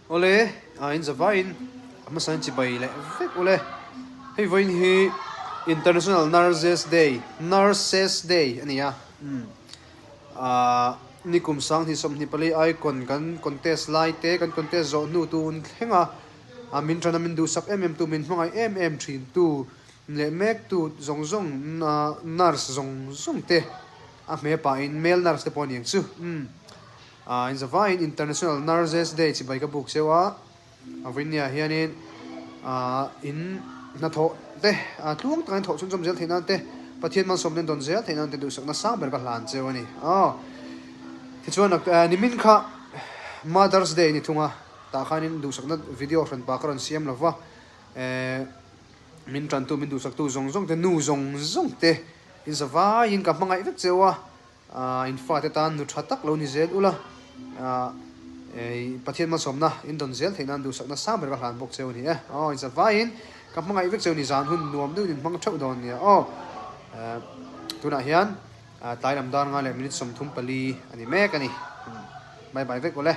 Awle, a in zavaiin a hmasain chibai leh vek ule. Hei vawiin hi International Nurses Day, Nurses Day a ni a. Ahh nikum sanghnih 24 icon kan contest lai te, kan contest zawh hnu tun thleng a, a min tana min duhsak em em tu, min hmangaih em em thin tu leh mek tu zawng zawng nurse zawng zawng te a hme pahin male nurse te pawh a ni ang chu. Umm. Aaa in zavaiin International Nurses Day chibai ka buk cheu a, a vawinia hianin aaa in hnathawh te aa tluang takin thawh chhunzawm zel theih nan te Pathian malsawm nen dawn zel theih nan te duhsakna sang ber ka hlan cheu a ni. Aw tichuan nimin kha Mother's Day ni thung a, tah khanin duhsakna video hranpa ka rawn siam lo va, eeh min tantu min duhsaktu zawng zawng te nu zawng zawng te in zavaiin ka hmangaih vek cheu a. In fate tan nu tha tak lo ni zel ula, Pathian malsawmna in dawn zel theih nan duhsakna sang ber ka hlan bawk cheu a ni e. Aw, in zavaiin ka hmangaih vek cheu ni zan hun nuam deuhin in hmang theuh dawn nia aw. Tunah hian tlai lam dar nga leh minute 34 a ni mek a ni. Bye bye vek ule.